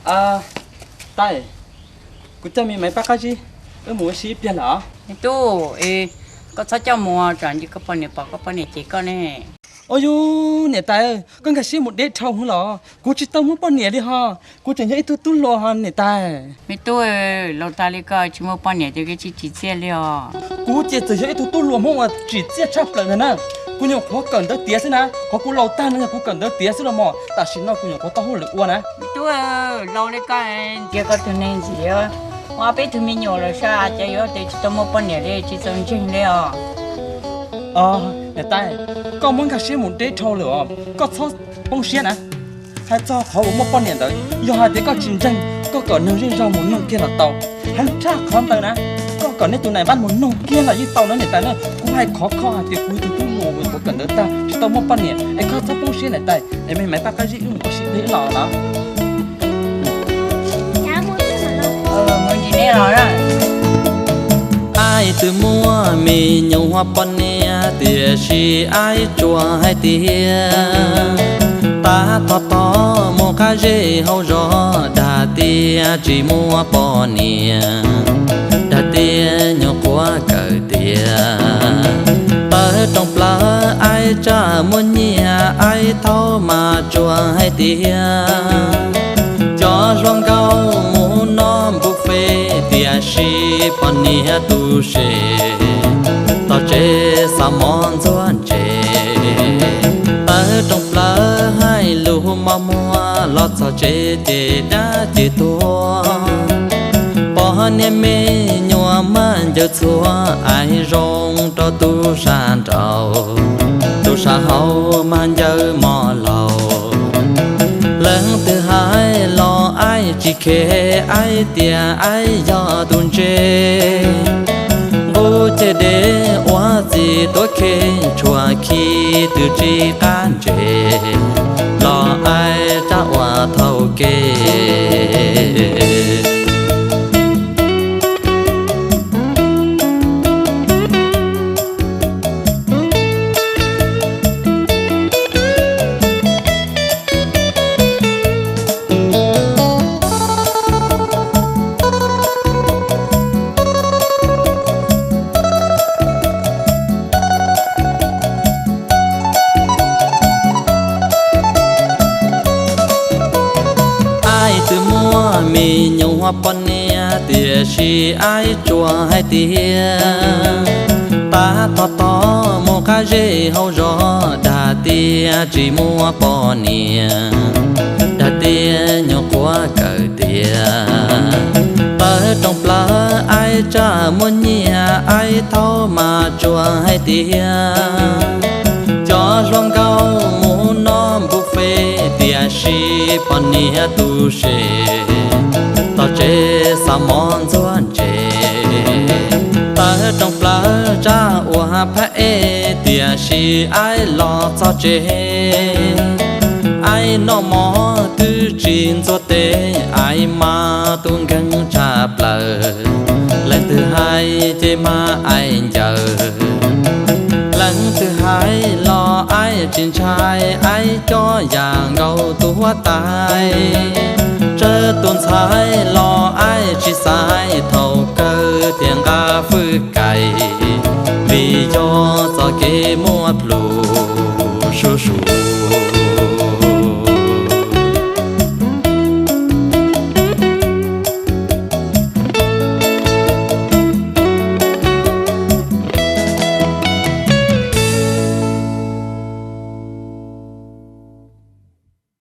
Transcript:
Tais, kuv coj me Maiv Paj Qab Zib wb mus ua si ib pliag lawm os. Me tub, koj txhob coj mus, tsam ntsis koj poj niam pom koj poj niam cem koj ne. Ua yus niam tais, koj nkag siab mus deb dhau hwv los kuv tsis tau muaj poj niam li ho. Kuv tseem yog ib tug tub hluas ho niam tais. Me tub, laus tag li koj tsis muaj poj niam ces koj tsis tsim txiaj li os. Kuv ces txawm yog ib tug tub hluas Hmoob uas tsim txiaj tshaj plaws ntag na. Kuv nyuam qhuav kawm ntawv tiav xwb na, qhov kuv laus tag no yog kuv kawm ntawv tiav xwb los mas tam sim no kuv nyuam qhuav tau hauj lwm ua na. Me tub, laus li koj, ntsia koj tug neeg ntxim, ua peb tug me nyuam lawm sas ces yuav tias tsis tau muaj poj niam li tsis txaus ntseeg li os. Niam tais, koj muab nkag siab mus deb dhau lawm os, koj txhob poob siab na. Hais txog qhov uas muaj poj niam ntawd, yog hais tias koj tsis ntseeg, koj kom neeg zej zog mus noog kiag los tau. Heev tshaj qhov ntawd na, koj kom nej tus nais npab mus noog kiag los yeej tau na niam tais na. Kuv hais khov kho hais tias kuv tus tub hluas uas kawm ntawv tag tsis tau muaj poj niam, es koj txhob poob siab niam tais, es me Maiv Paj Qab Zib wb mus ua si deb los los. Aib twb muaj me nyuam poj niam tiam sis aib tsuas hais tias tab tom tos mus qab zej hauv zos, dag tias tsis muaj poj niam, dag tias nyuam qhuav kawm tiav. Tawv rooj plaws aib tsa muaj nyiaj, aib thaub mas tsuas hais tias cov hluas nkauj mus noj buffet, tiam sis poj niam tu se txog tsev xa mov ntxuav ntses. Tawv rooj plaws hais lus mos muag, los txog tsev ces dab ces tuag. Poj niam me nyuam mas ncaws txhua, aib zoo rau tub sab nraud, tub sab hauv mas ncaws mos laus. Leej twg hais los aib tsis khe, aib tias aib yog tus ntse. Nqus ceg dev ua txiv tuav khe, tshuav khi twb tsis qab ntses, los aib rab ua thaum ke. Aib twb muaj me nyuam poj niam tiam sis aib tsuas hais tias tab tom tos mus qab zej hauv zos, dag tias tsis muaj poj niam, dag tias nyuam qhuav kawm tiav. Tawv rooj plaws aib tsa muaj nyiaj, aib thaub mas tsuas hais tias cov hluas nkauj mus noj buffet, tiam sis poj niam tu se txog tsev xa mov ntxuav ntses. Tawv rooj plaws tsa ua phab ej, tiam sis aib los txog tsev, aib noj mov twb tsis ntxuav tes, aib mas tus nkeeg tshaj plaws. Leej twg hais ces mas aib ncaws, leej twg hais los aib tsis ntshai, aib cob yam nkaus tus huab tais. Tsawg tus ntxhais los aib tsis xaiv, thaum kawg thiaj nqa fwj kais, vim yog txoj kev muaj plhus.